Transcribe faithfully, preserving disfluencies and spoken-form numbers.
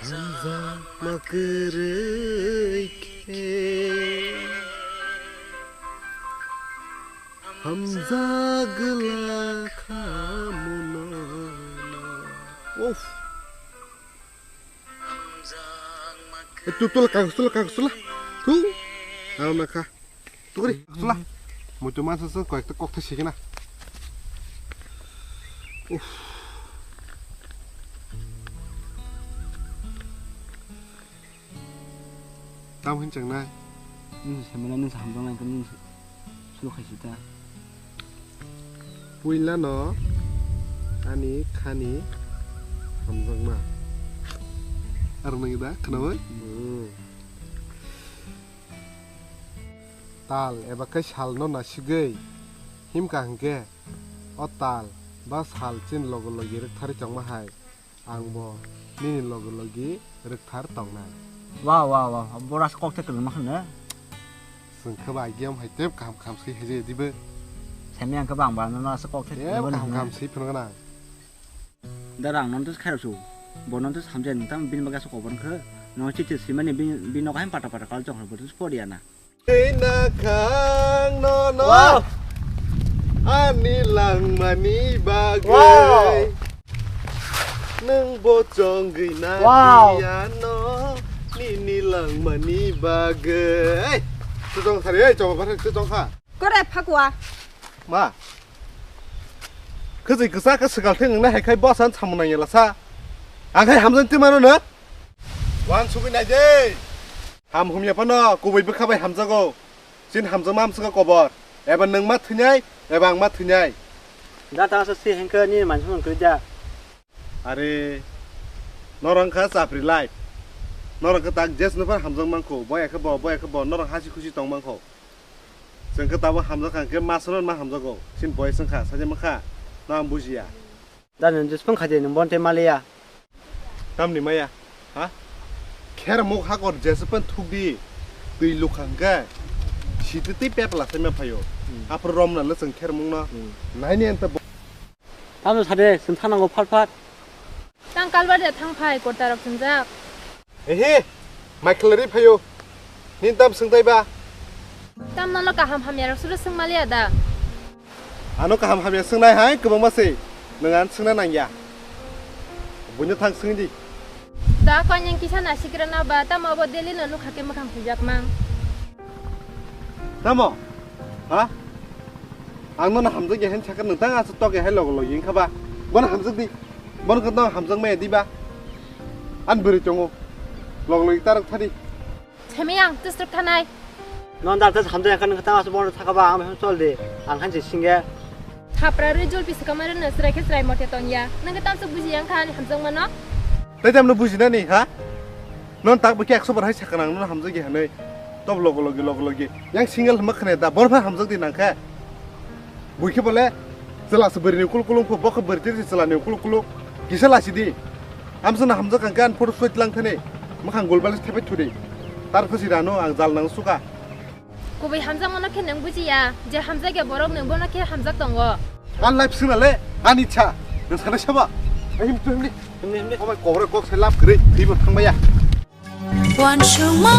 Hamjakma kwrwi khe hamjagwla kha mono. Uff. Eh, tu, tu, kagus tu, kagus tu. Tu. Ang na kha. Tukri, sula. Muitu mansa se koyekta kokthai sikina. Uff. Tam hin chengnai. Nung se semana nung se hamjaknai khe nung se sulu khaisi ta. Puila no ani khani hamjakma. Arwng nangya da, khnawi? Hmm. Tal eba khe salno nasigwi himkha hwnkhe, o tal ba sal chini logi logi rwktharwi tongma hai, angbo nini logi logi rwkthar tongnai. Wow, wow, wow, boro aswk kok thai kwrwngma hwno. Chwng khe ba agiyam hai tep kaham kaham swi haijaya dibo. Semi ang khe bang bang no aswk kok thai kwrwngma kaham kaham swi phunukna. Da rang non tus khairok su. Bo non tus hamjai nang tam bini bagwi aswk kok bang khe. No chithi simani bini, bini nogo haino pata pata kal jong bo tus poriya na. Tei nakhang nono. Wow. Ani langmani bagwi. Wow. Nwng bo chongwi na Wow. Piya no. Nini langmani bagwi. Ei, tu chong thari, ei, chong thari, tu chong kha. Kore phakwa. Ma. Khajwi kwchak khe swkal theng wngna hai khai bwsa samung nang yala sa. Ang khai hamjani twi mano no. Wan sugwi nai de. Ham humya phano kubui bwkha bai hamjago. Chin hamjakma amswkha kobor. Eba nwng ma thwinai, eba ang ma thwinai. Da ta sa si hengkhe ni mansi mung kwrwi da. Are, norok wngkha chapri life. Norok khe tak jes nuphan hamjak mankho, boya khe bo, boya khe bo, norok hasi khusi tong mankho. Chwng khe tabuk hamjak kha hwnkhe masano ma hamjago. Chin boy swngkha, sajak mankha, no ang bujiya. Da nwng jesphang khaidi nwng bonte maliya. Tamni maya, ha? Kher muk hakor jesphang thukdi, twi lukha hwnkhe, siti twi pepla sai ma phaio. Hmm. Aphuru romna le chwng kher mukno. Hmm. Naini ente bo- Tamo sade, chwng thanango phat phat. Tang kalbar de thang phai, korta rok chwngjak. Ehe, Michael ri phaio. Nin tam swngtai ba? Tam nono kaham hamya rok suru swng maliya da. Ano kaham hamya swngnai hai kwbangma se. Nwng ang swngna nangya. Buino thang swngdi. Da konyang kisa nasikrana ba, tamo abo daily no nukha khe mwkhang huijak mang. Tamo? Ha? Ang nono hamjakya hin sakha nwng tang aswk tokya hai logo logi wngkha ba? Bono hamjakdi. Bono khe no hamjak maya diba? An bwrwi tongo. Logo logi tarok thadi. Semi ang tusruk thanai. Non dar tas hamjak yakha nwng tang aswk bono thaka ba ang chol di. Ang hansi singe. Thapra rwi jol pisi kamai rwno chwrai khe chwrai mote tongya. Nwng khe tamswk buji yang kha ani hamjakmano. Tei tamno bujinani ha? Non tak bwkhe ekso bar hai sakha nang nono hamjakya hinwi. Tob logo logi logo logi. Yang single hwnma khne da. Borpha hamjakdi nang khe. Buikhe bole chwla se bwrwini kulu kulu wngkho, bo khe bwrwi twi se chwlani kulu kulu. Kisa lachidi. Amsano hamjak ang khe ani photo soi tlang thani. Mwkhang gul balis thepai thudi. Tar khusi rano ang jal nang suka. Kubui hamjakmano khe nwng bujiya, je hamjakya borok nwng bono khe hamjak tongo. Ani life swngna le, ani ichha. Nwng sanai sabo. Ai, himdi, himdi. Himdi, himdi. Omo kobor kok se lab kwrwi, thwibo thangbaya. Uansukma